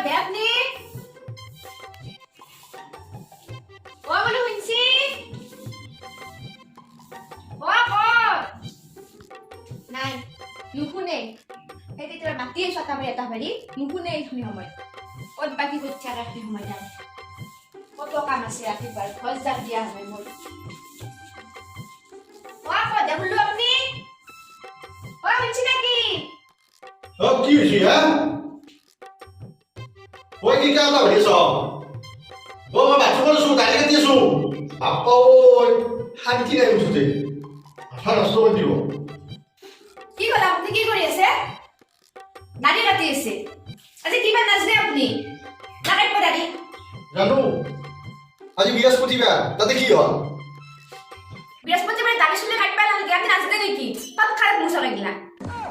দে আপনি ও বোলো শুনছি ও ক'ত নাই নুশুনে। সেই তেতিয়া মাতি আহিছো এটা মাৰি এটা মাৰি নুশুনে। এইখিনি সময়ত ক'ত বাকী কৰিছা? এইখিনি সময় যাম, কত কাম আছে, ৰাতিপুৱাৰ ঘৰ জাক দিয়া হয় মোৰ। অ ক'ত দে বোলো আপুনি? অ শুনছি নেকি? অ, কি হৈছে হা? ঐ, কি কাম এটা ভাবি আছ? অ, মই বাথৰুমত আছো, দাড়ি কাটি আছো। বাপ্পা ঐ, শান্তি নাই, মুঠতে মাথা নষ্ট কৰি দিব। কি ক'লে? আপুনি কি কৰি আছে? দাড়ি কাটি আছে? আজি কিবা নাজনে আপুনি? নাকাটিব দাড়ি। জানো, আজি বৃহস্পতিবাৰ, তাতে কি হ'ল? বৃহস্পতিবাৰে দাড়ি চুলি কাটিব নালাগে, আপুনি নাজানে নেকি? তৎক্ষণাত মোচা লাগিলা।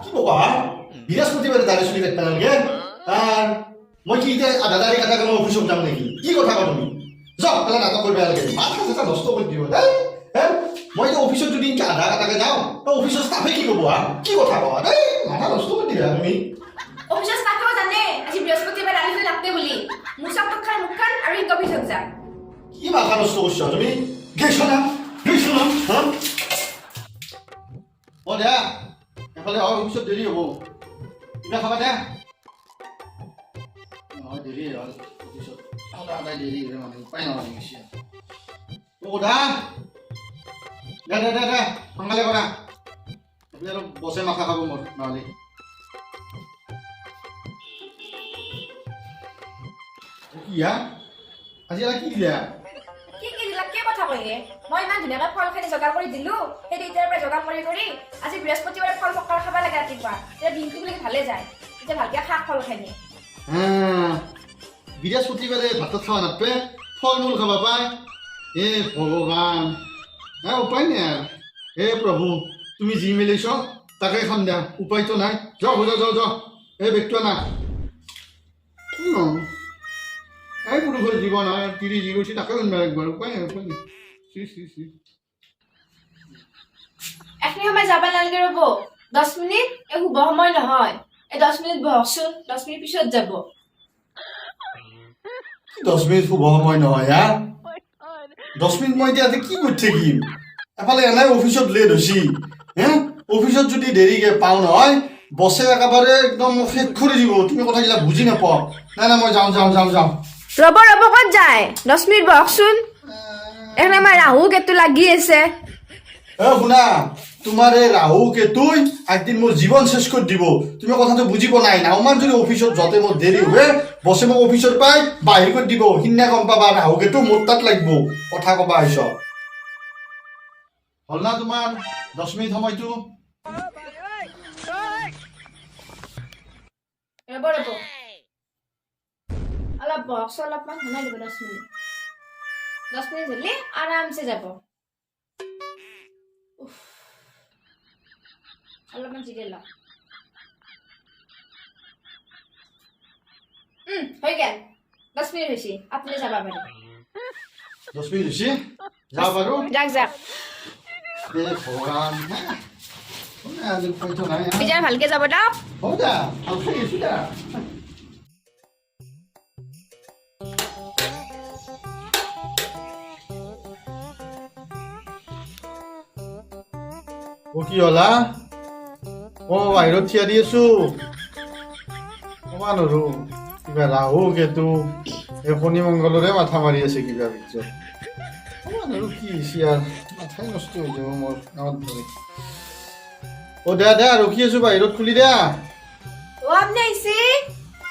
কি ক'বা, বৃহস্পতিবাৰে দাড়ি চুলি কাটিব নালাগে? আৰু মই কি এতিয়া আধা দাড়ি কাটাকে মই অফিচত যাম নেকি? কি কথা কওঁ তুমি? যাওক, পেলাই নাটক কৰিব নালাগে, মাথা চাথা নষ্ট কৰি দিব। দেই হে, মই এতিয়া অফিচত যদি এনেকে আধা কাটাকে যাওঁ, অফিচৰ ষ্টাফে কি ক'ব? হা, কি কথা কোৱা? দেই, মাথা নষ্ট কৰি দিবা তুমি। অফিচৰ ষ্টাফেও জানে আজি বৃহস্পতিবাৰে দাড়ি চুলি নাকাটে বুলি। মোচক তৎক্ষণাত মুখখন আৰু ইনকে অফিচত যাম। কি মাথা নষ্ট কৰিছ তুমি? গেছ না, গেছ না। হা, অ দিয়া, এফালে হয়, অফিচত দেৰি হ'ব। কিবা খাবা দিয়া। নহয়, দেৰি হ'ল অফিচত, সদায় সদায় দেৰি হয়, মানে উপায় নোহোৱা গৈছে। অ সোধা, দে দে দে দে, সোনকালে কৰা। এইফালে অলপ বছে মাথা খাব মোৰ নহ'লে। অ, কি হা, আজি এলা কি দিলা? কি কি দিলা? কি কথা কয়? মই ইমান ধুনীয়াকৈ ফলখিনি যোগাৰ কৰি দিলো সেই তেতিয়াৰ পৰা যোগাৰ কৰি কৰি। আজি বৃহস্পতিবাৰে ফল ফকাৰ খাব লাগে ৰাতিপুৱা, তেতিয়া দিনটো বুলি ভালে যায়, তেতিয়া ভালকে খাক ফলখিনি। বৃহস্পতিবাৰে ভাতত খাব নাপায়, ফল মূল খাব পায়। হে ভগৱান, হে উপায় নাই আৰু। হে প্ৰভু, তুমি যি মেলিছ তাকে খাম দিয়া, উপায়তো নাই। যাওঁ যাওঁ যাওঁ যাওঁ, এই বেগটো আনা। এই পুৰুষৰ জীৱন হয়, তিৰি যি গৈছে তাকে শুনিব লাগিব আৰু, উপায় নাই, উপায় নাই। C C C. এখিনি সময় যাব নালাগে, ৰ'ব 10 মিনিট। এই শুভ সময় নহয়, এই 10 মিনিট বহকচোন, 10 মিনিট পিছত যাব। 10 মিনিট শুভ সময় নহয় হা? 10 মিনিট মই এতিয়া ইয়াতে কি কৰি থাকিম? এফালে এনাই অফিচত লেট হৈছে। হে, অফিচত যদি দেৰিকে পাওঁ নহয়, বছে একেবাৰে একদম মোক শেষ কৰি দিব। তুমি কথাবিলাক বুজি নাপাওঁ। নাই নাই, মই যাওঁ যাওঁ যাওঁ যাওঁ। ৰ'ব ৰ'ব, ক'ত যায়? 10 মিনিট বহকচোন। এখানে আমাৰ ৰাহু কেতু লাগি আছে। এ শুনা, তোমাৰ এই ৰাহু কেতুই একদিন মোৰ জীৱন শেষ কৰি দিব। তুমি কথাটো বুজি পোৱা নাই। নাওমান যদি অফিচত যাওঁতে মোৰ দেৰি হয়, বছে মোক অফিচত পাই বাহিৰ কৰি দিব। সিদিনা গম পাবা, ৰাহু কেতু মোৰ তাত লাগিব। কথা কবা আহিছ। হ'ল না তোমাৰ 10 মিনিট সময়টো? ৰ'ব ৰ'ব, অলপ বহকচোন অলপমান, শুনাই দিব 10 মিনিট। 10 মিনিট হ'লে আৰামছে যাব। উফ। অলপমান জিৰাই লওক। হৈ গ'ল, 10 মিনিট হৈছে, আপুনি যাব পাৰিব। 10 মিনিট হৈছে, যাব পাৰো? যাক যাক। এ ভগৱান, আজি উপায়তো নাই। এতিয়া ভালকে যাব দিয়ক। হ'ব দা, ভালকে গৈছো দা। অ, কি হলা? অ, বাহিৰত থিয় দি আছো। কবা নৰো, কিবা ৰাহু কেতু, এই শনি মংগলৰে মাথা মাৰি আছে কিবা ভিতৰত। কবা নৰো কি হৈছে আৰু, মাথাই নষ্ট হৈ যাব মোৰ গাঁৱত ধৰি। অ দে দে, ৰখি আছো বাহিৰত, খুলি দিয়া। অ, আপুনি আহিছে?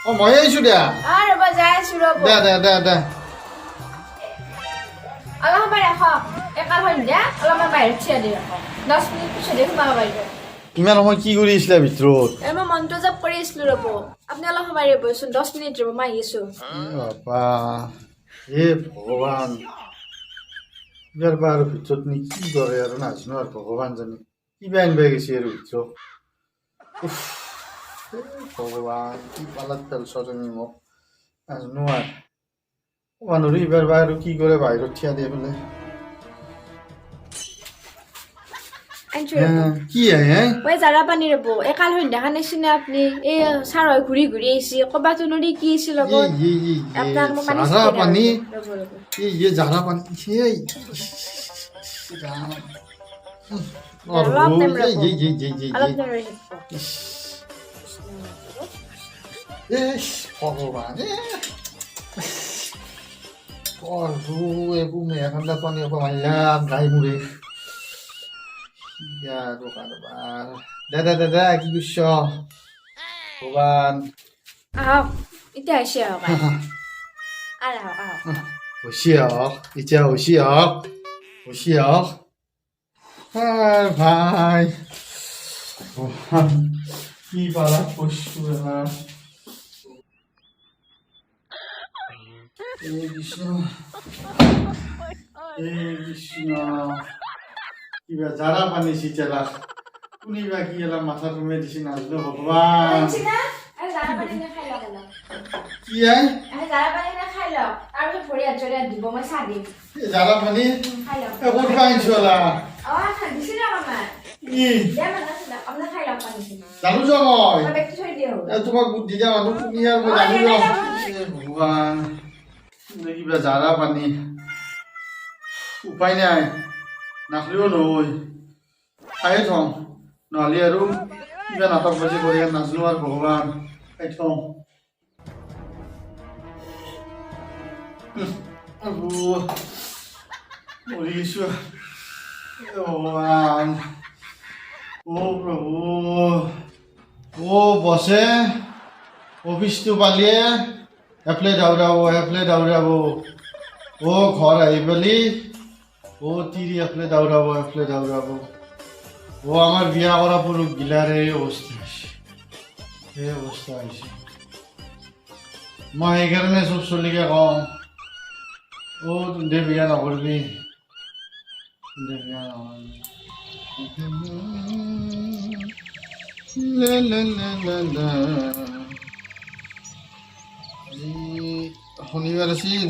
অ, মই আহিছো দিয়া। অ, ৰ'ব, যাই আছো, ৰ'ব। দে দে দে দে। অলপ সময় ৰাখক, একাল সন্ধিয়া অলপমান বাহিৰত থিয় দি ৰাখক, 10 মিনিট পিছতহে সোমাব পাৰিব। ইমান সময় কি কৰি আছিলা ভিতৰত? এই মই মন্ত্ৰ জপ কৰি আছিলো, ৰ'ব। আপুনি অলপ সময় ৰ'বচোন, 10 মিনিট ৰ'ব, মই আহি আছো। বাপা, হে ভগৱান, ইয়াৰ পৰা আৰু ভিতৰত নি কি কৰে আৰু নাজানো আৰু, ভগৱান জানে কিবা আনিব গৈছে আৰু ভিতৰত। উফ, হে ভগৱান, কি পালাত পেলছ তুমি মোক, নাজানো আৰু। মানুহৰ এইবাৰ বা আৰু কি কৰে বাহিৰত থিয়া দি পেলাই। আনছো ৰ'ব। কি হে? মই জাৰা পানী ৰ'ব, এই কাল সন্ধ্যা খানিছে না আপুনি? এই ছাৰ হৈ ঘূৰি ঘূৰি আহিছে, ক'বাতো নৰি কি আছিল লগত। আপোনাক মই পানী জাৰা ছটিয়াই দিওঁ। পানী। ৰ'ব ৰ'ব। এই জাৰা পানী, এই অলপ টাইম ৰ'ব। অলপ টাইম ৰৈ থাকিব। ভগৱান, আৰু একো মেয়া ঠাণ্ডা পানী আকৌ মাৰিলাম গাই মূৰে আৰু কাৰোবাৰ। দে দে দে, কি কৰিছ ভগৱান? আহক, এতিয়া হৈছে, আহক আৰু আহক, আহক। হৈছে আহক, এতিয়া হৈছে আহক, হৈছে আহক। ভাই, কি পাৰা কৈছো এবাৰ। এই কৃষ্ণ, এই কৃষ্ণ, কিবা জাৰা পানী চিটেলা, কোনিবা কি এলা মাথা তুমি দিছি নাজনো ভগৱান। জাৰা পানী খাই লওক অলপ। কি আই? জাৰা পানী খাই লওক, তাৰপিছত ভৰি হাত চৰি হাত ধুব, মই চাহ দিম। জাৰা পানী? খাই লওক। ক'ত পৰা আনিছো এলা? অ, দিছো দিয়ক আমাৰ। কি? দিয়া মানুহ আছে, আপোনাৰ খাই লওক পানীখিনি। জানো যোৱা মই। মই বেগটো থৈ দিওঁ। তোমাক বুদ্ধি দিয়া মানুহ তুমি আৰু মই জানো যোৱা। ভগৱান, কিবা জাৰা পানী, উপায় নাই, নাখলেও নহয়, খায়ে থওঁ, নহ'লে আৰু কিবা নাটক বাজি কৰি নাজানো আৰু ভগৱান, খাই থওঁ। মৰি গৈছো, ভগৱান, অ' প্ৰভু। অ' বছে অফিচটো পালিয়ে এফালে দাউৰাব, এফালে দাউৰাব। অ' ঘৰ আহি পেলি অ' তিৰি এফালে দাউৰাব, এফালে দাউৰাব। অ' আমাৰ বিয়া কৰা পুৰুষ গিলাৰ এই অৱস্থা হৈছে, এই অৱস্থা হৈছে। মই সেইকাৰণে চব চলিকে কওঁ, অ' তুন্দে বিয়া নকৰিবি, তুন্দে বিয়া নকৰিবি। লা লা লা লা লা। আজি শনিবাৰ আছিল,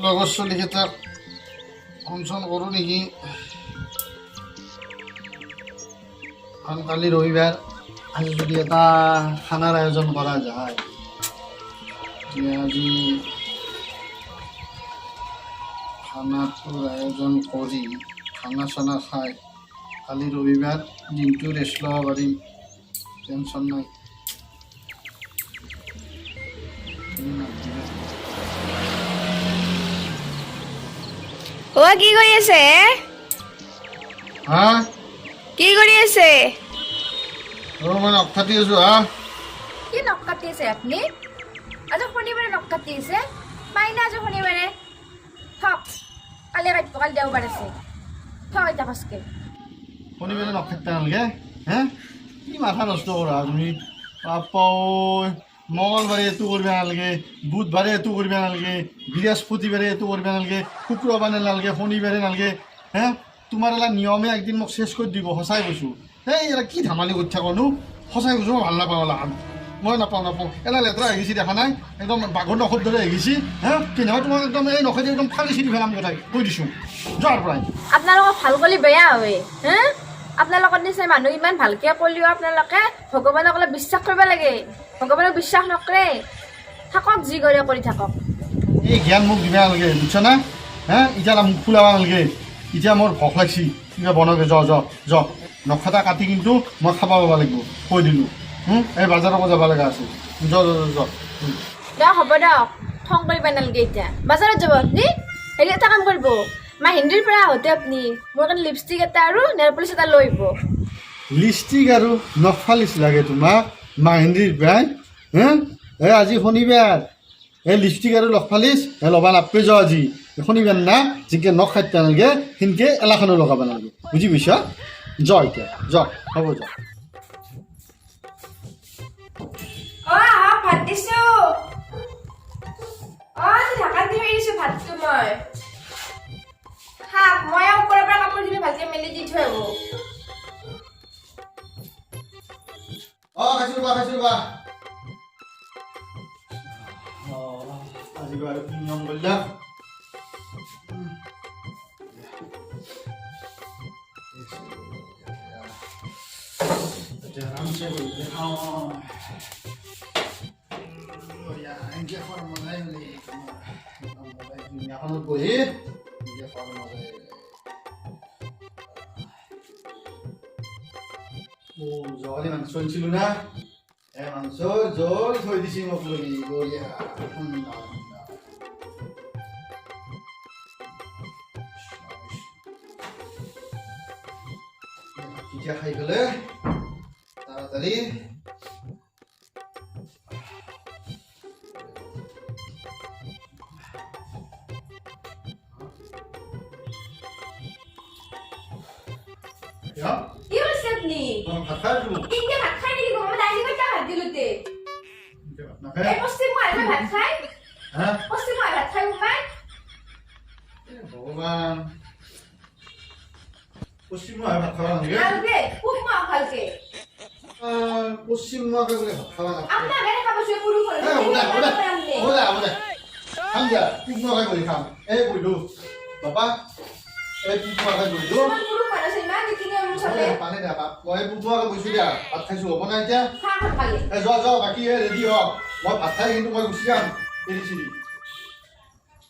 লগৰ ছোৱালীকেইটাক ফোন চোন কৰোঁ নেকি? কাৰণ কালি ৰবিবাৰ, আজি যদি এটা খানাৰ আয়োজন কৰা যায়, তেতিয়া আজি খানাটোৰ আয়োজন কৰি খানা চানা খাই কালি ৰবিবাৰ দিনটো ৰেষ্ট ল'ব পাৰিম, টেনশ্যন নাই। অ, কি কৰি আছে? হা? কি কৰি আছে? অ, মই নখ কাটি আছো। হা? কি নখ কাটি আছে আপুনি? আজি শনিবাৰে নখ কাটি আছে? পাই না, আজি শনিবাৰে থক, কালি কাটিব, কালি দেওবাৰ আছে। থক এতিয়া খচকে। শনিবাৰে নখ কাটিব নালাগে হে? কি মাথা নষ্ট কৰা তুমি, বাপ্পা ঐ। মঙলবাৰে এইটো কৰিব নালাগে, বুধবাৰে এইটো কৰিব নালাগে, বৃহস্পতিবাৰে এইটো কৰিব নালাগে, শুক্ৰবাৰে নালাগে, শনিবাৰে নালাগে, হে? তোমাৰ এলা নিয়মে একদিন মোক চেচ কৰি দিব, সঁচাই কৈছোঁ। এই এলা কি ধেমালি কৰি থাকনো, সঁচাই কৈছোঁ, মই ভাল নাপাওঁ এলা। মই নাপাওঁ, নাপাওঁ। এলা লেতেৰা হৈ গৈছে, দেখা নাই? একদম বাঘৰ নখৰ দৰে হৈ গৈছে। হে, কেনেকুৱা তোমাক একদম এই নখেদি একদম ফালি চিৰি পেলাম, কথাই কৈ দিছোঁ, যোৱাৰ পৰাই। আপোনালোকক ভাল কৰিলে বেয়া হয় হে? আপোনালোকৰ নিচিনা মানুহ ইমান ভালকে ক'লেও আপোনালোকে ভগৱানক অলপ বিশ্বাস কৰিব লাগে, ভগৱানক বিশ্বাস নকৰে। থাকক, যি কৰে কৰি থাকক। এই জ্ঞান মোক দিব নালাগে, বুজিছ না? হে, এতিয়া মোক ফুলাব নালাগে, এতিয়া মোৰ ভোক লাগছি, কিবা বনাগে, য য য। নখ এটা কাটি কিন্তু মই খাব পাব লাগিব, কৈ দিলোঁ। এই বজাৰকো যাব লগা আছে, য য য। দক, হ'ব দক, খং কৰিব নালাগে। এতিয়া বজাৰত যাব আপুনি? হেৰি, এটা কাম কৰিব, মা হিন্দীৰ পৰা আহোঁতে আপুনি মোৰ কাৰণে লিপষ্টিক এটা আৰু নেল পলিচ এটা লৈ আহিব। লিপষ্টিক আৰু নখ ফালিচ লাগে তোমাক মাহিন্দ্ৰীৰ পৰাই? হে, এই আজি শনিবাৰ, এই লিপষ্টিক আৰু নখ ফালিচ এই ল'বা নাপে, যোৱা। আজি শনিবাৰ না, যেনকে নখ কাটিব নালাগে সেনকে এলাখনো লগাব নালাগে, বুজি পাইছা? য এতিয়া, য, হ'ব, য। অ, আহক, ভাত দিছো। অ, ঢাকাত দি থৈ দিছো ভাতটো মই। থাক, মই আৰু ওপৰৰ পৰা কাপোৰখিনি ভালকে মেলি দি থৈ আহো। অ, খাইছো ৰ'বা, খাইছো ৰ'বা। আজি বাৰু কি নিয়ম কৰিলা? এতিয়া আৰামছে বহি পেলাই খাওঁ। বঢ়িয়া, এনেকৈ খোৱাৰ মজাই বেলেগ। একদম মজাই, ধুনীয়াখনত বহি এনেকৈ খোৱাৰ মজাই বেলেগ। অ' যোৱাকালি মাংস আনিছিলোঁ না, এই মাংস জোল থৈ দিছে মোক লগি। বঢ়িয়া, সুন্দৰ সুন্দৰ। এতিয়া খাই পেলাই তাড়াতাড়ি কিয়? কি কৰিছে আপুনি? মই ভাত খাই আছো। এতিয়া ভাত খাই নেকি? মই দাইলি কেইটা ভাত দিলো তে। এতিয়া ভাত নাখায়? এই পশ্চিম মই ভাত খাই। হা? পশ্চিম মই ভাত খাই সোমাই। এ ভগৱান, পশ্চিমমুখা ভাত খাব নালাগে? নালগে, পূব মই ভালকে। পশ্চিমমুখাকে বোলে ভাত খাব নালাগে। আপোনাৰ বেলেগ খাব চুৱে পুৰুষ এ হ'ব দে, হ'ব দে, হ'ব দে, হ'ব দে, খাম দিয়া। পূবমুখাকে বহি খাম। এই বহিলো বাপা, এই পূবমুখাকে বহিলো। ইমান পুৰুষ মানুহ আছে, ইমান নীতি নিয়ম চলে। পানী দে বাপ, মই পূবমুখাকে বহিছো দিয়া, ভাত খাইছো, হ'ব না এতিয়া? খা সোনকালে। এ যোৱা যোৱা, বাকী এই ৰেডি হ, মই ভাত খাই কিন্তু মই গুচি যাম এৰি চিৰি।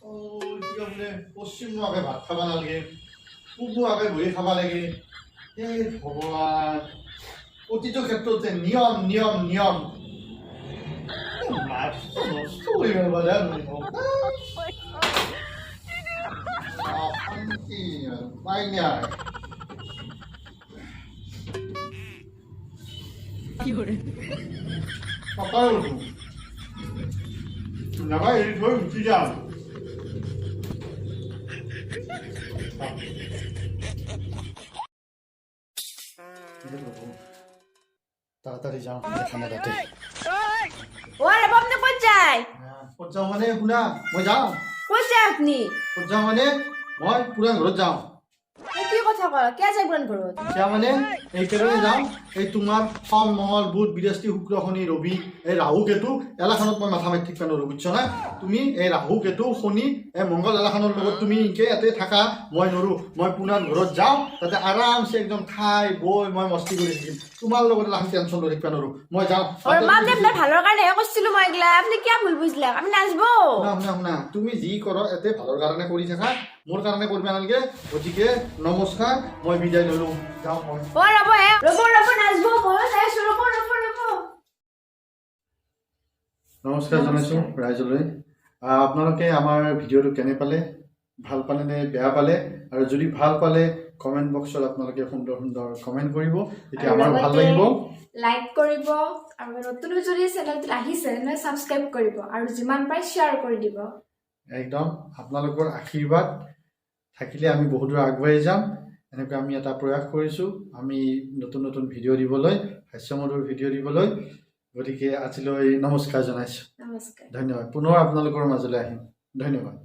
অ' এতিয়া বোলে পশ্চিমমুখাকে ভাত খাব নালাগে, পূবমুখাকে বহি খাব লাগে। এই ভগৱান, প্ৰতিটো ক্ষেত্ৰতে নিয়ম নিয়ম নিয়ম। মাছটো নষ্ট কৰি পেলাব দে মোক। অশান্তি আৰু উপায় নাই। পকাই উঠো নাপাই, এৰি থৈ গুচি যাম। তাড়াতাড়ি যাওঁ খানা তাতে। অ ৰ'ব, আপুনি ক'ত যায়? ক'ত যাওঁ মানে? শুনা, মই যাওঁ। ক'ত যায় আপুনি? ক'ত যাওঁ মানে মই পুৰাণ ঘৰত যাওঁ। এই কি কথা কয়? কিয় যায় পুৰাণ ঘৰত? এতিয়া মানে এইকাৰণে যাওঁ, এই তোমাৰ সোম, মঙল, বুধ, বৃহস্পতি, শুক্ৰ, শনি, ৰবি, এই ৰাহু, কেতু এলাখনত মই মাথা মাৰি থাকিব নোৱাৰোঁ, বুজিছ না তুমি? এই ৰাহু, কেতু, শনি, এই মংগল এলাখনৰ লগত তুমি এনেকে ইয়াতে থাকা, মই নোৱাৰোঁ। মই পুনাৰ ঘৰত যাওঁ, তাতে আৰামছে একদম খাই বৈ মই মস্তি কৰি থাকিম। তোমাৰ লগত এলাখন টেনশ্যন লৈ থাকিব নোৱাৰোঁ। মই যাওঁ। অ মা, আপুনি আপোনাৰ ভালৰ কাৰণেহে কৈছিলো মই এইগিলা, আপুনি কিয় ভুল বুজিলে? আমি নাচব। শুনা শুনা শুনা, তুমি যি কৰ ইয়াতে ভালৰ কাৰণে কৰি থাকা, মোৰ কাৰণে কৰিব নালাগে। গতিকে নমস্কাৰ, মই বিদায় ল'লোঁ, যাওঁ মই। অ ৰ'ব হে, ৰ'ব ৰ'ব, নাচব, ময়ো যাই আছো, ৰ'ব ৰ'ব ৰ'ব। নমস্কাৰ জনাইছোঁ ৰাইজলৈ। আপোনালোকে আমাৰ ভিডিঅ'টো কেনে পালে, ভাল পালে নে বেয়া পালে? আৰু যদি ভাল পালে কমেণ্ট বক্সত আপোনালোকে সুন্দৰ সুন্দৰ কমেণ্ট কৰিব, তেতিয়া আৰু আমাৰ ভাল লগতে লাগিব। লাইক কৰিব আৰু নতুন যদি চেনেলটোত আহিছে তেনেহ'লে ছাবস্ক্ৰাইব কৰিব আৰু যিমান পাৰে শ্বেয়াৰ কৰি দিব। একদম আপোনালোকৰ আশীৰ্বাদ থাকিলে আমি বহুত দূৰ আগবাঢ়ি যাম। এনেকৈ আমি এটা প্ৰয়াস কৰিছোঁ আমি নতুন নতুন ভিডিঅ' দিবলৈ, হাস্যমধুৰ ভিডিঅ' দিবলৈ। গতিকে আজিলৈ নমস্কাৰ জনাইছোঁ। নমস্কাৰ। ধন্যবাদ, পুনৰ আপোনালোকৰ মাজলৈ আহিম। ধন্যবাদ।